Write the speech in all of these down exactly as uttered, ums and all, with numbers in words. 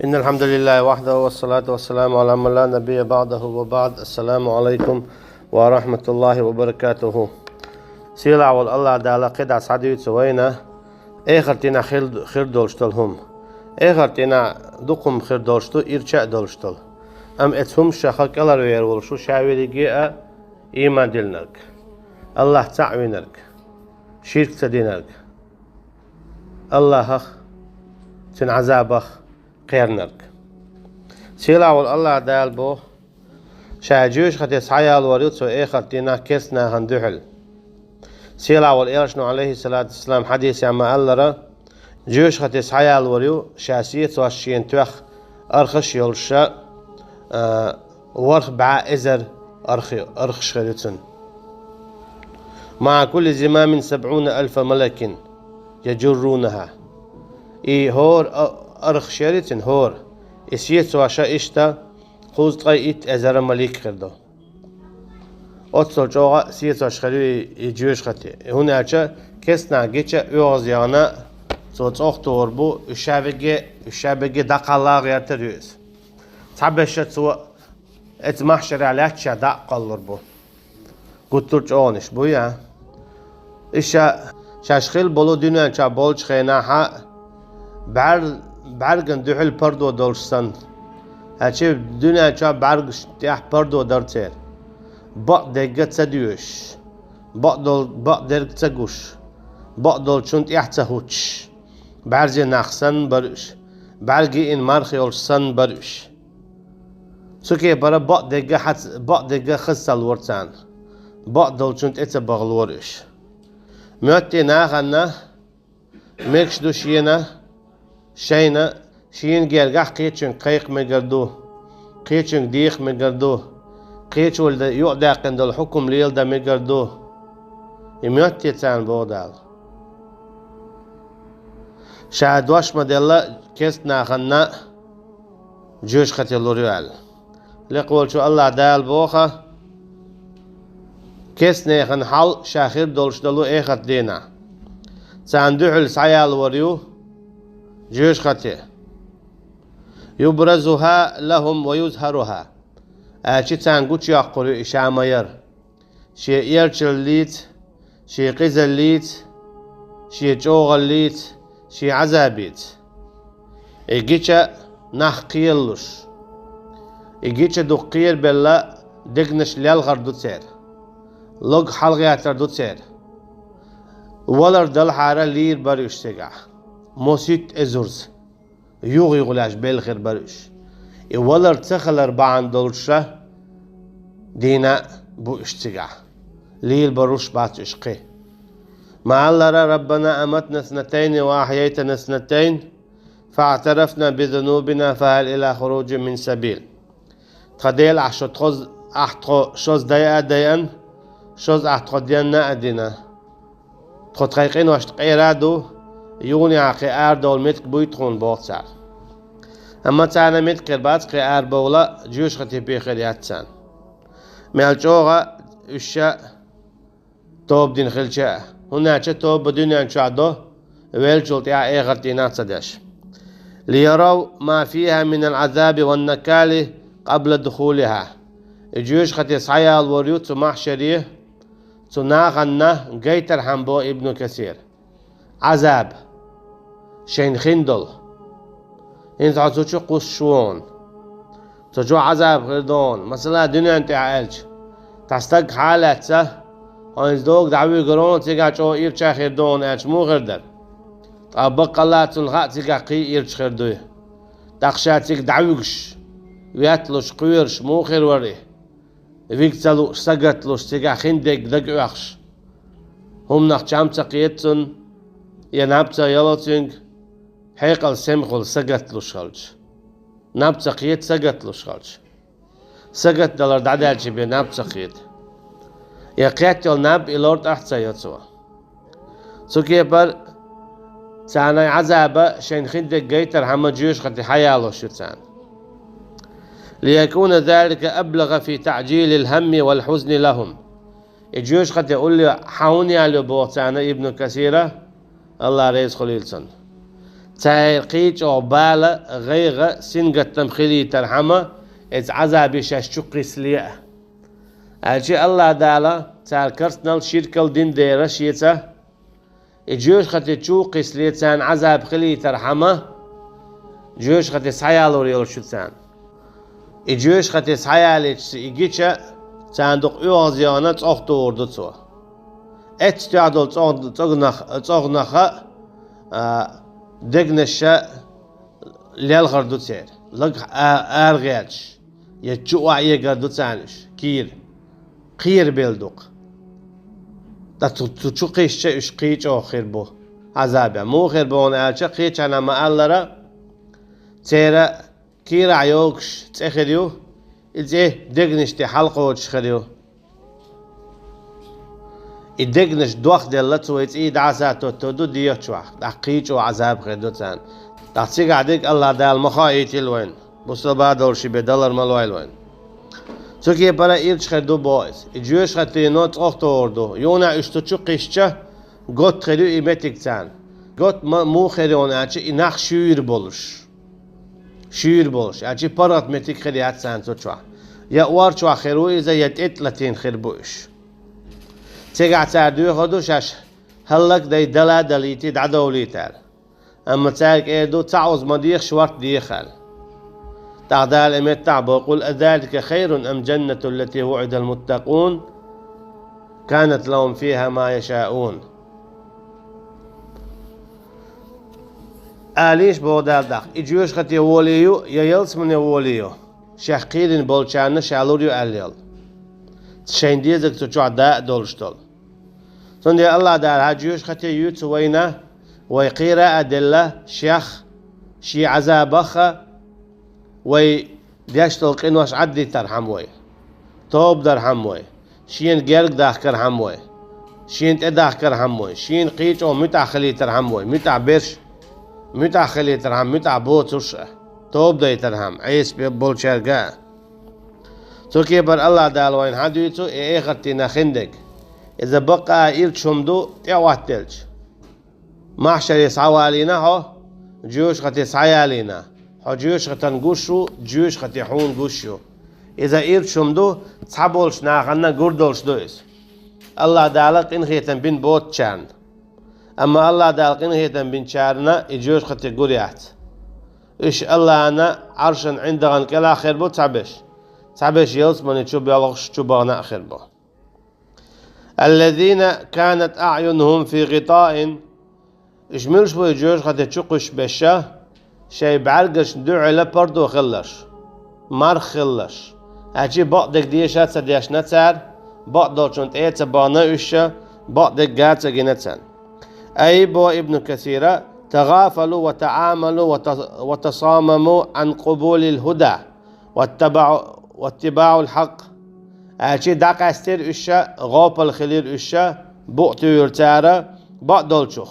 إن الحمد لله وحده والصلاة والسلام على من لا نبي بعده وبعد. السلام عليكم ورحمة الله وبركاته. Сийлахь волу АллахӀ Дала кхидӀа схьадуьйцу вайна эхарт дийнахь хир, хир долуш долу хӀума. Эхарт дийнахь дукха хӀума хир долуш ду, ирча а долуш долу. Амма эцу хӀумашха кӀелхьарвер волуш ву ша верриге а ийман диллинарг, АллахӀ цхьаъ винарг, ширк ца динарг, АллахӀах, цуьнан Ӏазабах кхернарг. Сийлахь волу АллахӀ Дала боху, ша жоьжахате схьаялор ю цо эхарт дийнахь керста нахана дуьхьал. Сийлахь волу Элчано, Ӏалайхиссалату вассалам, хьадисехь ма-аллара, жоьжахате схьаялор ю ша сецош шена тоьхна архаш а йолуш, а, ворхӀ бӀе эзар арх-, архаш хир ю цуьнан. مع كل زمام سبعون ألف ملك يجرونها. И хӀора а-, архаш яра цуьнан, хӀора. И сецош иштта кхузткъе итт эзар малик хир ду. Оццул чӀогӀа сецош хир ю и, и жоьжахати. ХӀунда аьлча керста нах гича, оьгӀаз яхана, цо цӀогӀа тухур бу, уьш ша верриге, уьш ша верриге дӀакхалла а гӀертар ю иза. Цхьаберш цо эцу махьшарехь лаьтташ дӀа а кхаллур бу. Гуттар а чӀогӀанаш буй, а? Иштта шаьш хилла болу дуьнен чохь болчу хенахь бӀар-, бӀаьргана дуьхьал пардо долуш санна. Хьаьчи дуьнен чохь бӀаьргашна тӀехь пардо дара церан. Бакъдерг ца доьшуш, бакъдол-, бакъдерг ца гуш, бакъдолчунна тӀехь ца хӀуттуш, бӀаьрзе нах санна бара уьш, бӀаьрга йиъна марха йолуш санна бара уьш. Цу кепара бакъдерг хьац-, бакъдерг хаза ца лора царна. Бакъдолчунна тӀе ца бахалора уьш. Моьтту нахана мегаш ду шена, шайна, шена гергахь кхечуьнга кхайкха мегар ду, кхечуьнга деха мегар ду, кхечо юкъадаьккхина долу хьукам леладан мегар ду. И моьтту царна, боху Дала. Ша дош ма-делла керста нахана жоьжахате лур ю аьлла. Лекха волчу АллахӀ Дала боху, керста нехан хьал ша хир долуш долу эхарт дийнахь. Царна дуьхьал схьаялор ю жоьжахате. يبرزها لهم ويظهرها. Аьлча царна гучуйоккхур ю и ша ма-ярра. Шен эрчаллица, шен къизаллица, шен чӀогӀаллица, шен Ӏазабица. И гича нах кхералуш. И гича дукха кхерабелла дегнаш лелхар ду церан. Лог хьалагӀеттар ду церан. Валар далахьара лийр бара уьш цигахь. Мосуьйтта эзарза. Юха-юха лаьш белла хир бара уьш. И валар ца хилар бахьана долуш ша дийна бу уьш цигахь. Лийр баруш бац уьш кхин. Ма-аллара: «ربنا أمتنا اثنتين وأحييتنا اثنتين فاعترفنا بذنوبنا فهل إلى خروج من سبيل». Тхан Дела, ахь шо тхоз-, ахь тхо шозза дайа а дайана, шозза ахь тхо денна а дина. Тхо тхайн къиношна къера а ду, юха кхин арадовла меттиг буй тхуна, боху цара. Амма царна меттиг хир бац кхин арабовла, жоьжахате бен хир яц царна. Мел чӀогӀа уьш ша тоба дина хилча а, хӀунда аьлча тоба дуьнен чохь до, веллачул тӀаьхьа эхарт дийнахь ца деш. «ليروا ما فيها من العذاب والنكال قبل دخولها». И жоьжахате схьаялор ю цу махьшаре, цу нахана гайтархьама, боху Ибн Касир. Ӏазаб шайна хин долу. ХӀинца хьо цу чу кхуссуш ву хьуна. Цу чохь Ӏазаб хир ду хьуна. Масала, дуьнен тӀехь аьлча, тхан стаг хьалаьцна, хьо хӀинца догу дӀавуьгур ву хьуна, цигахь чӀогӀа ирча хир ду хьуна аьлча, муха хир дара? Ткъа баккъалла цунна хаьа, цигахь кхин ирча хир дуй. ТӀаккха ша цига дӀавуьгуш, ветталуш, кхоьруш муха хир вара и? Виг ца лууш, сагатлуш, цигахь хин дерг дага оьхуш. ХӀуманах чам ца кхета цунна, я наб ца яло цуьнга, хьекъал сема хуьлу сагатлуш хилча. Наб ца кхета сагатлуш хилча. Сагатдалар дӀадаьлча бен наб ца кхета. Я кхетта йолу наб и лор тӀе а ца йо цо. Цу кепара царна Ӏазаба шайна хин дерг гайтархьама жоьжахате хьаялош ю царна. «ليكون ذلك أبلغ في تعجيل الهم والحزن لهم». И жоьжахате улле хьан хӀунда ял ю, боху царна Ибн Касира, АллахӀ реза хуьлийла цунна. Цаьрга кхин а чӀогӀа бала, гӀайгӀа, сингаттам хилийтархьама, иза Ӏазабе шаьш чу кхиссале а. Аьлча АллахӀ Дала цара керстанал, ширкал дина дера шеца, и жоьжахати чу кхиссале царна Ӏазаб хилийтархьама, жоьжахати схьаялор йолуш ю царна. И жоьжахати схьаялийча и гича, царна дукха оьгӀаз яхана цӀогӀа тухур ду цо. Эццахь тоьхна долу цӀогӀ-, цӀогӀнах-, цӀогӀнаха а, дегнаша лелхар ду церан, лагахь а-, арагӀерташ, я чу охьаэгар ду царна уьш, кийра, кхерабелла дукха. Ткъа цу, цу чу кхиссича уьш кхин а чӀогӀа хир бу Ӏазабехь. Муха хир бу хьуна аьлча, кхечанхьа ма-аллара, церан кийрахь йогуш цӀе хир ю, и цӀе дегнаш тӀе хьалакхочуш хир ю. И дегнаш дохделла, цо и цӀий дӀасатоттур ду дегӀа чохь, тӀаккха кхин а чӀогӀа Ӏазаб хир ду царна. ТӀаккха цигахь дерг АллахӀ Дала ма хоуьйтийла вайна, бусалба долуш бен далар ма лойла вайна. Цу кепара ирча хир ду боху иза. И жоьжахатино цӀогӀа тухур ду, юханехь уьш цу чу кхиссича, готта хир ю и меттиг царна. Готта ма-, муха хир ю хьуна аьлча, и нах шуьйра болуш. Шуьйра болуш, аьлча паргӀат меттиг хир яц царна цу чохь. Я ор чохь хир ву иза, я тӀе тӀе латийна хир бу уьш. Цигахь цара доьхур ду шаьш хӀаллакдай дала а далийтий, дӀадовлийтар. Амма цаьрга эр ду: «Цхьа Ӏуза ма деха, шортта деха», – аьлла. ТӀаккха Дала и меттахь боху: «Къул азалика хайрун ам джаннату ллати вуӀидал муттакъун, канат лахум фиха ма яшаун». Алийша боху Дала тӀаккха: и жоьжахате волий ю, я ялсамане волий ю, шех кхийрина болчарна ша лур ю аьлла йолу, шайн дезарг цу чохь да а долуш долу. Цундела АллахӀ Дала хӀара жоьжахате юьйцу вайна, вай кхера а делла, шех, шен Ӏазабах а, вай деш долу къинош Ӏаддитархьама вай, тоба дархьама вай, шена герга дахкархьама вай, шена тӀедахкархьама вай, шена кхин а чӀогӀа муьтӀахь хилийтархьама вай, муьтӀахь берш, муьтӀахь хилийтархьама, муьтӀахь боцурш а, тоба дайтархьама, Ӏеса бе-, болчаьрга а. Цу кепара АллахӀ Дала вайна хьан дуьйцу и эхартина хиндерг? Иза бакъа а ирча хӀума ду тӀе а хӀоттаделча. Махьшаре схьавалийна хьо, жоьжахате схьаялийна. Хьо жоьжахатан гуш ву, жоьжахати хьуна гуш ю. Иза ирча хӀума ду, цхьаболчу нахана гур долуш ду иза. АллахӀ Дала къинхетам бина боцучарна. Амма АллахӀ Дала къинхетам бинчарна и жоьжахати гур яц. Уьш АллахӀана Ӏаршан ӀиндагӀан кӀелахь хир бу цхьаберш, цхьаберш ялсамани чу боьлхуш чу бахана а хир бу. Аллазина канат аъюнухум фи гъитаин. Уьш муьлш бу и жоьжахати чу кхуьссуш берш а, шайн бӀаьргашна дуьхьал пардо хилларш, марха хилларш. Аьлча бакъдерг деша а ца дешна цара, бакъдолчунна тӀе а ца бахана уьш, бакъдерг а ца гина царна. Ай, боху Ибн Касира: «Тагъафалу ва таӀамалу ва та-, ва тасамаму ан къубулил хӀуда, ваттабаӀу-, ваттибаӀул хьакъ». Аьлча дӀакъаьстира уьш, гӀопал хилира уьш, букъ туьйхира цара бакъдолчух.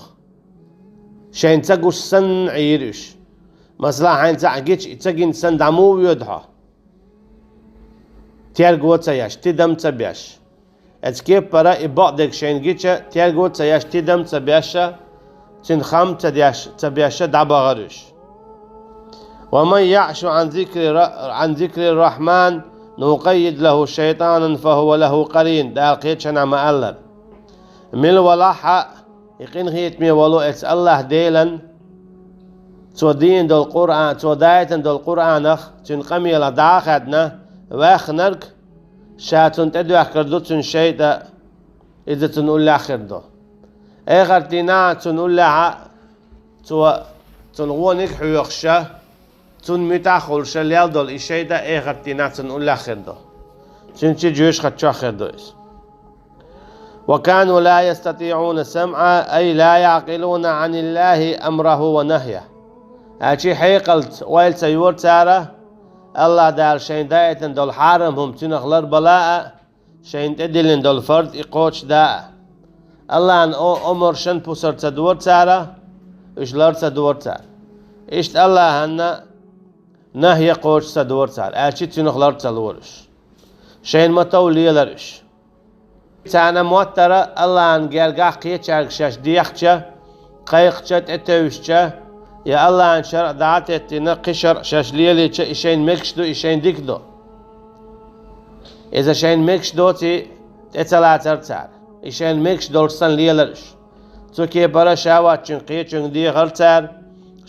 Шайна ца гуш санна Ӏийра уьш. Масала, хьайна цхьаъ гича, и ца гина санна дӀа муха воьду хьо? Терго ца еш, тидам ца беш. Оцу кепара и бакъдерг шайна гича, терго ца еш, тидам ца беш, цуьнан хам ца деш, ца беш дӀабахара уьш. «Ва ман яъшу ан зикри ра-, ан зикри рахман, нукъаййид лаху шайтанан, фа хува лаху къарин», Дала кхечанхьа ма-аллара. Мила валахь а, и къинхетаме волу оцу АллахӀ Делан, цо дийна долу Къуръан, цо дайтина долу Къуръанах, цуьнан къамелах дӀа а хаьдна, ваьхнарг, ша цунна тӀедоьхкар ду цуьнан шайтӀа, иза цунна уллехь хир ду. Эхартдийнахь цунна уллехь а, цо цунна вониг а хьоьхуш, цунна муьтӀахь а хуьлуш лел долу и шайтӀа эхартдийнахь цунна уллехь хир ду. Цуьнан чу жоьжахати чохь хир ду иза. «Ва кану ла ястатиъуна самъа, ай ла яъкъилуна аниллахи амраху ва нахья». Аьлча хьекъалца ойла ца йора цара, АллахӀ Дала шайна даийтина долу хьарам хӀума цуьнах ларбала а, шайна тӀедиллина долу фарз и кхочушда а. АллахӀан о-, омар шан пусар ца дора цара, уьш лар ца дора цара. Иштта АллахӀан нахья кхочуш ца дора цара, аьлча цуьнах лар ца лора уьш. Шайна ма-тов лелара уьш. Царна моттара АллахӀан гергахь кхечаьрга шаьш дехча, кхайкхича, тӀетевжича, Я Аллахьан шарӀ дӀа а теттина, кхин шарӀ шаьш лелийча, и шайна мегаш ду, и шайна дика ду. Иза шайна мегаш доций, тӀе ца лацар цара. И шайна мегаш долуш санна лелар уьш. Цу кепара шахӀватчун кхечуьнга дехар цара,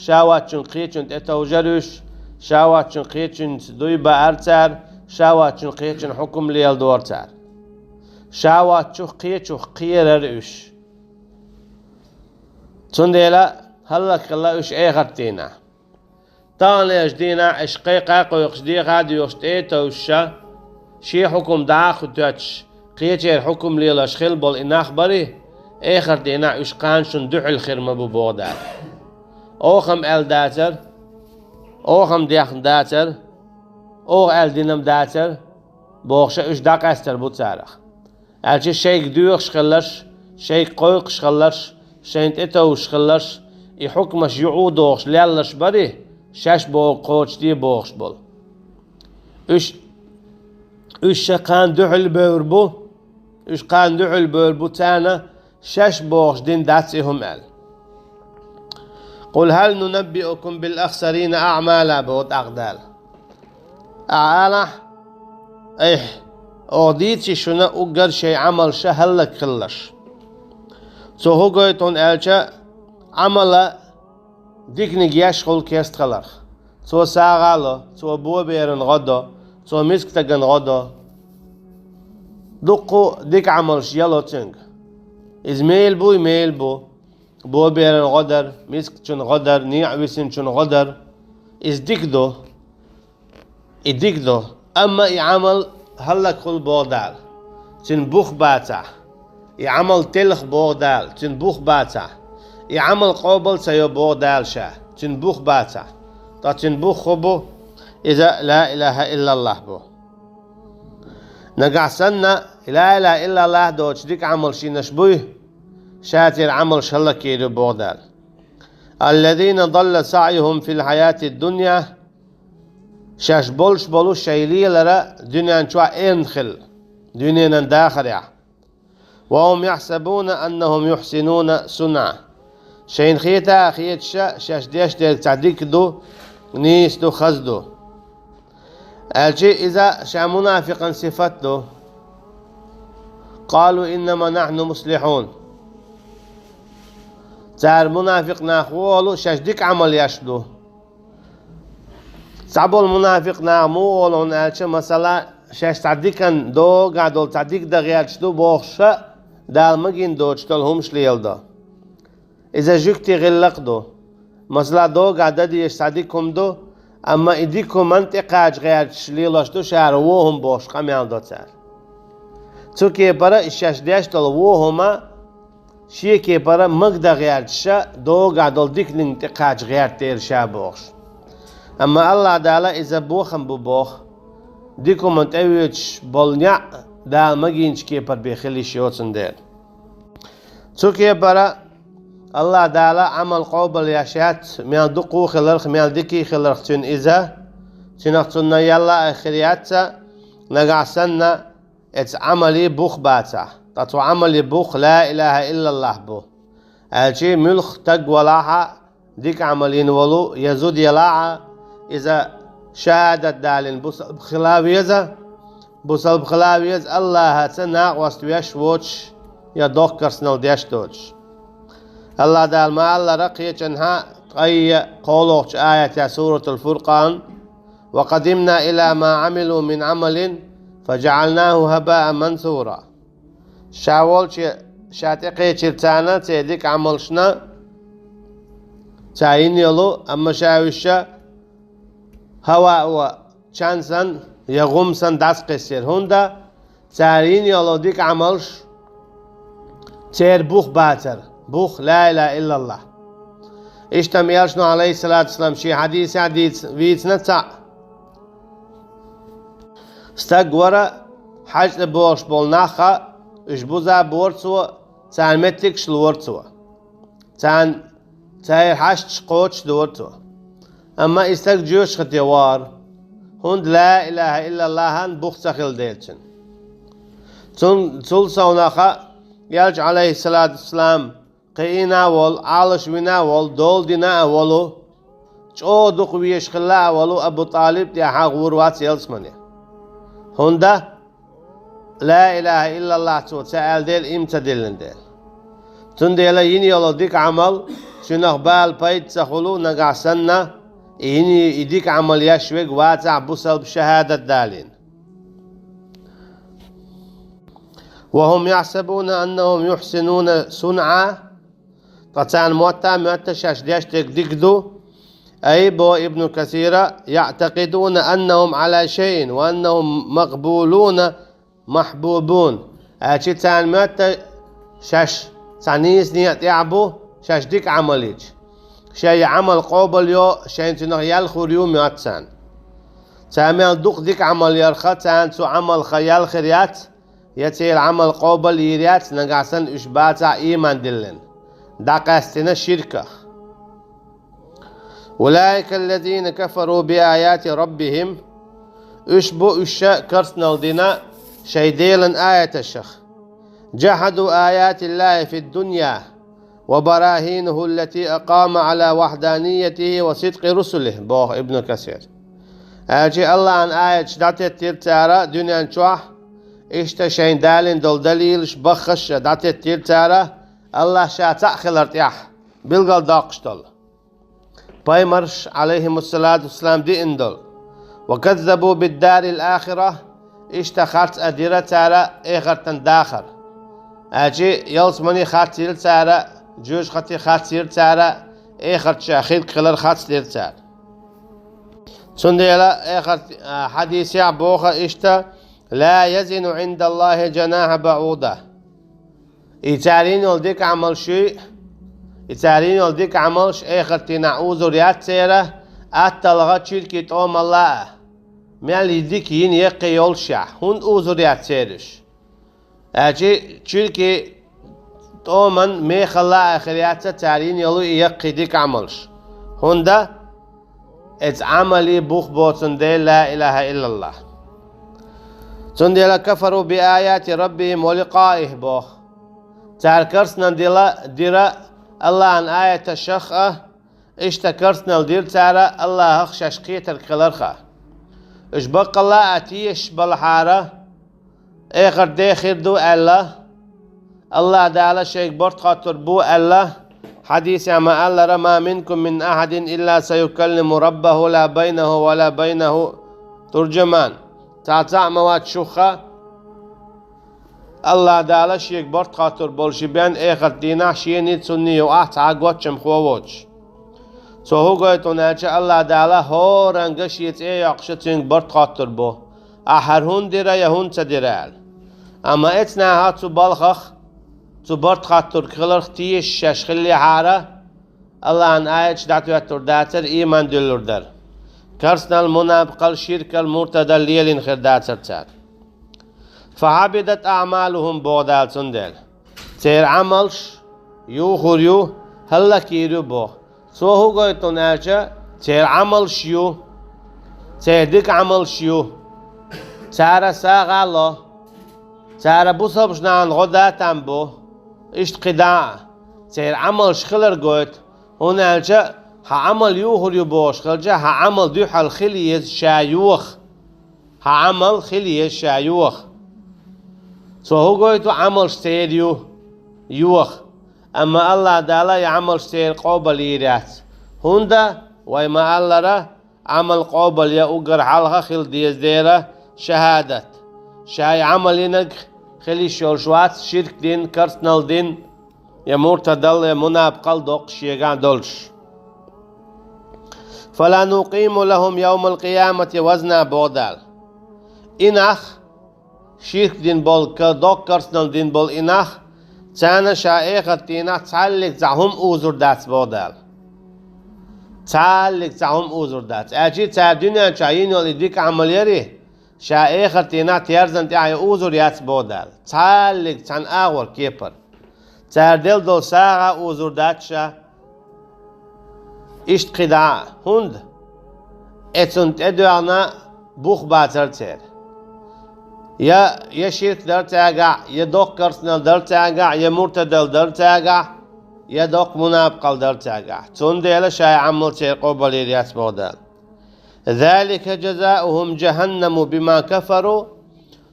шахӀватчун кхечун тӀе товжар уьш, шахӀватчун кхечуьнца дуй баар цара, шахӀватчун кхечун хьукум леладора цара. ШахӀватчух кхечух кхерар уьш. Цундела хӀаллак хилла уьш эхарт дийнахь. Таханлерчу дийнахь аша кхайкхой-кхойкхуш, деха а доьхуш, тӀе а товжуша, шен хьукум дӀа а тоьттуш, кхечеран хьукум лелош хилла болу и нах барий, эхарт дийнахь уьш кхана шуна дуьхьал хир ма бу, боху Дала. Оха-м аьлла дацара, оха-м дехна дацара, оха аьлла дина-м дацара, бохуша уьш дӀакъаьстар бу царах. Аьлча шайга доьхуш хилларш, шайга кхойкхуш хилларш, шайна тӀетовжуш хилларш, и хьукмаш юьхьа а дохуш лелларш барий, шаьш бохург кхочушде бохуш болу. Уьш, уьш ша кхана дуьхьал бевр бу, уьш кхана дуьхьал бевр бу, царна шаьш бохуш дина дац и хӀума аьлла. «Къул хӀал нунаббиукум бил ахсарина аӀмала», боху тӀаккха Дала. Ахьа алахь: «Айхьа, оха дийций шуна уггар шайн Ӏамалша хӀаллакьхилларш?» Цо хӀун гойту хьуна аьлча, Ӏамала диканиг еш хуьлу керста хиларх. Цо сагӀа а ло, цо боберан гӀо до, цо мискачун гӀо до. Дуккха а дика Ӏамалш яло цуьнга. Иза мел буй, мел бу. Боберан гӀо дар, мискачун гӀо дар, некъ висинчун гӀо дар. Иза дика ду. И дика ду. Амма и Ӏамал хӀаллакьхуьлу, боху Дала, цуьнан бух бацахь. И Ӏамал телхи, боху Дала, цуьнан бух бацахь. И Ӏамал къобал ца йо, боху Дала ша, цуьнан бух бацахь. Ткъа цуьнан бух хӀун бу? Иза ла илахӀа иллаллахӀ бу. Нагахь санна ла илахӀа иллаллахӀ доцуш дика Ӏамалш йинарш буй, ша церан Ӏамалш хӀаллакйийр ю, боху Дала. «Аллазина далла саӀюхум фил хьаятид дунья», шаьш болуш болу шайн лелар дуьнен чохь эрна хилла, дуьненан дахарехь. «Ва хум яхьсабуна аннахум юхьсинуна сунъа». Шайна хета а хеташа, шаьш деш дерг цхьа дика ду, нийса ду, хаза ду. Аьлча иза ша мунафикъан сифат ду. «Къалу иннама нахьну муслихьун». Цара, мунафикъ нах, ву олу, шаьш дика Ӏамал еш ду. Цхьаболу мунафикъ наха муха олу хьуна аьлча, масала, шаьш цхьа диканна догахь долу цхьа дика дан гӀерташ ду бохуша, Дала магийна доцуш долу хӀумаш леладо. Иза жуьгтийн гӀиллакх а ду. Масала, догахь дан дезаш цхьа дика хӀума ду, амма и дика хӀуманна тӀекхача гӀерташ лелош ду ша вон хӀума бохуш къамел до цара. Цу кепара и шаьш деш долу вон хӀума шен кепара магдан гӀерташа, догахь долу диканиг тӀекхача гӀертера ша бохуш. Амма Аллах Дала иза бохам бу боху, дика хӀуманна тӀевоьдуш болу неӀ Дала магийначу кепара бен хила йиш йоцун дела. Цу кепара Аллах Дала Ӏамал къобал еш яц, мел дукха а хиларх, мел дика а хиларх цуьнан иза, цуьнах цунна ял а хир яц, нагахь санна эцу Ӏамалан бух бацахь. Ткъа цу Ӏамалан бух ла илахӀа иллаллахӀ бу. Аьлча муьлхха стаг валахь а, дика Ӏамал йина волу я зуда елахь а, иза шахӀадат далийна бусалба хила а веза, бусалба хила а веза, Аллахьаца накъост веш воцуш я доккха керстанал деш доцуш. Аллах Дала ма-аллара, кхечанхьа ткъе кхоалгӀачу аятехь Суратул Фуркъан: «Ва къадимна ила ма Ӏамилу мин Ӏамалин, фа жаӀалнаху хӀабаан мансура». Ша волче, ша тӀекхечира царна церан дика Ӏамалшна, ца йина йолу, амма ша уьш хӀавао чан санна я гӀум санна дӀасакхиссира. ХӀунда? Цара йина йолу дика Ӏамалш церан бух бацара, бух ла илахӀа иллаллахӀ. Иштта-м элчано, Ӏалайхиссалату вассалам, шен хьадисехь дийц-, вийцина цхьаъ. Стаг вара, хьаьж тӀе богӀуш болу нах а, уьш буза а бора цо, царна меттигаш лора цо. Царна, церан хьашташ кхочушдора цо. Амма и стаг жоьжахате вахара, хӀунда ла илахӀа иллаллахӀан бух ца хилла дела цуьнан. Цун, цул совнаха, элча, Ӏалайхиссалату вассалам, кхиийна а волу, Ӏалаш вина а волу, дола дина а волу, чӀогӀа дукха везаш хилла а волу Абу ТӀалиб тӀехьа гӀур вац ялсамане. ХӀунда? Ла илаха иллаллахӀ цо ца аьлла дела, ийман ца диллина дела. Цундела йина йолу дика Ӏамал, цуьнах бала пайда ца хуьлу, нагахь санна, и йина и дика Ӏамал еш верг вацахь бусалба шахӀадат далийна. وهم يحسبون أنهم يحسنون صنعا. Ткъа царна мотта а моьтту шаьш деш дерг дика ду. Ай, бо Ибну Касира, يعتقدون أنهم على شيء وأنهم مقبولون محبوبون. Аьлча царна моьтту шаьш цхьа нийса некъа тӀехь бу, шаьш дика Ӏамал йича. Шайн Ӏамал къобал йо, шайна цуьнах ял хир ю моьтту царна. Цара мел дукха дика Ӏамал ярха, царна цу Ӏамалха ял хир яц, я церан Ӏамал къобал йийр яц, нагахь санна уьш бацахь ийман диллина, дӀакъаьстина ширках. أولئك الذين كفروا بآيات ربهم. Уьш бу уьш ша карснал дина шайн Делан аяташах. جحدوا آيات الله في الدنيا وبراهينه التي أقام على وحدانيته وصدق رسله, боху Ибну Касир. Аьлча Аллахьан аяташ дӀатеттира цара дуьнен чохь, иштта шайн далийна долу далилаш баххаш а дӀатеттира цара, Аллахь ша цхьаъ хилар тӀехь билгалдоккхуш долу. Пайхамарш, Ӏалайхимуссалату вассалам, диъна долу. وكذبوا بالدار الآخرة, иштта харц а дира цара эхартан дахар. Аьлча ялсамани харц йира цара, жоьжахати харц йира цара, эхарт ша хирг хилар харц дира цара. Цундела эхарт, а, хьадисехь боху иштта: لا يزن عند الله جناح بعوضة. И цара йина йолу дика Ӏамалш юй, и цара йина йолу дика Ӏамалш эхартан дийнахь узур яц церан, атталгӀа чуьркийн тӀомалла а, мел и дика йина яккхий йолушехь, хӀунда узур яц церан уьш? Аьлча чуьркийн тӀоман мехалла а хир яц цара йина йолу и яккхий дика Ӏамалш. ХӀунда? Эца Ӏамалан бух боцун дела, ла илаха иллаллахӀ. Цундела كفروا بآيات ربهم ولقائه боху. Цара карснан дила, дира Аллахьан аяташах а, иштта карснал дира цара Аллахьах шаьш кхетарг хиларх а. Уьш баккъалла а тешаш балахьара, эхарт де хир ду аьлла, Аллахь Дала шайга барт хоттур бу аьлла, хьадисехь ма-аллара: ما منكم من أحد إلا سيكلمه ربه لا بينه ولا بينه ترجمان. Цхьа цхьаъ ма вац шух а, Аллахь Дала шега барт хоттур болу ши бен эхарт дийнахь шений цунний юкъахь цхьа гоччамхо воцуш. Цо хӀун гойту аьлча, Аллахь Дала хӀоранга шен цӀе а йоккхуш цуьнга барт хоттур бу. Ахь хӀара хӀунда дира я хӀунда ца дира аьлла. Амма эцнаха цу балхах, цу барт хоттург хиларх тешаш шаьш хиллехьара, Аллахьан аяташ дӀатоьттур дацара, ийман дуьллур дара. Карснал, мунапкъал, ширкал, муртадал лелийна хир дацара цара. فحبطت أعمالهم боху Дала цундела. Церан Ӏамалш юхур ю, хӀаллакйийр ю боху. Цо хӀун гойту аьлча, церан Ӏамалш ю, церан дика Ӏамалш ю. Цара сагӀа ло. Цара бусалбачу нахана гӀо да там бу. Иштта кхидӀа а, церан Ӏамалш хилар гойту. ХӀунда аьлча, хьан Ӏамал юхур ю бохуш хилча, хьан Ӏамал дуьхьал хила еза ша йоха. Хьан Ӏамал хила еза ша йоха. Цо хӀун гойту, Ӏамалш церан ю, йоха. Амма Аллахь Дала и Ӏамалш церан къобал йийр яц. ХӀунда? Вай ма-аллара, Ӏамал къобал ян уггар хьалха хила деза дера шахӀадат. Ша и Ӏамал йинарг хила йиш йолуш вац ширк дина, карснал дина, я муртадал, я мунапкъал доккхуш шегахь долуш. فلا نقيم لهم يوم القيامة وزنا боху Дала. И нах, ширк дина болу, ка-, доккха карснал дина болу и нах, царна ша эхарт дийнахь цхьаллиг цхьа хӀума узур дац боху Дала. Цхьаллиг цхьа хӀума узур дац. Аьлча цара дуьнен чохь йина йолу и дика Ӏамал яри, ша эхарт дийнахь терзан тӀехь я узур яц боху Дала. Цхьаллиг цхьана агӀор кепара. Цара делла долу сагӀа узур дац ша. Иштта кхидӀа а. ХӀунда? Эцунна тӀедоьгӀна бух бацара церан. Я, я ширк дара цаьргахь, я доккха карснал дара цаьргахь, я муртадал дара цаьргахь. я доккха мунапикъал дар цаьргахь. Цундела шайн Ӏамал церан къобалъяр яц боху Дала. ذلك جزاؤهم جهنم بما كفروا.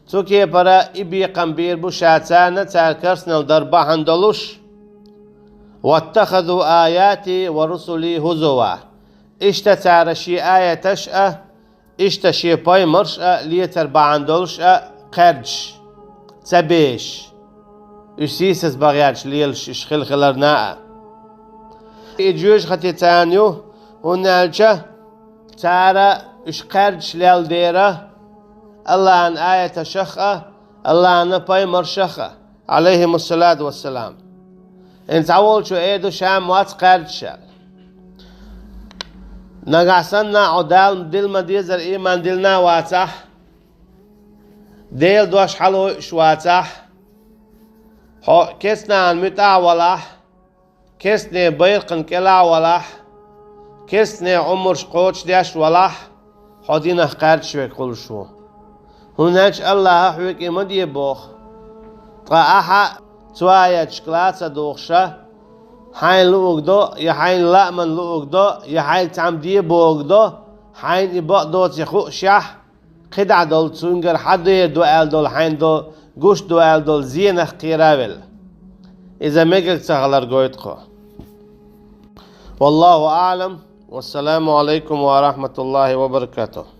Цу кепара и бекхам бийр бу ша царна, цара керстанал дар бахьана долуш. واتخذوا آياتي ورسلي هزوا. Иштта цара шен аяташ а, иштта шен пайхамарш а лецар бахьана долуш а кхаьрдаш, ца беш, уьш сийсаз бан гӀерташ лелаш уьш хила хиларна а. И жоьжахати царна ю, хӀунда аьлча цара уьш кхаьрдаш лелдера АллахӀан аяташах а, АллахӀан пайхамаршах а, Ӏалайхимуссалату вассалам. ХӀинца цхьаволчо эр ду, ша ма вац кхаьрдаш аьлла. Нагахь санна хьо Дала дилла ма-деззара ийман диллина а вацахь, Делан дош хьалайоуш вацахь, хьо керстанашна муьтӀахь а валахь, керстанийн байракхна кӀелахь а валахь, керстанийн Ӏумарш кхочушдеш а валахь, хьо динах кхаьрдаш верг хуьлуш ву. ХӀунда аьлча АллахӀа хьоьга и ма де боху. Ткъа ахьа цу аяташка ла ца духуш, хьайна луург до, я хьайна лааман луург до, я хьайга цхьамма де бохург до, хьайна и бакъ доций хууш, кхидӀа долу, цуьнгара хьан дер ду аьлла долу, хьайна долу, гуш ду аьлла долу зенах кхера а велла. Иза мегар ца хилар гойту тхо. والله أعلم. والسلام عليكم ورحمة الله وبركاته.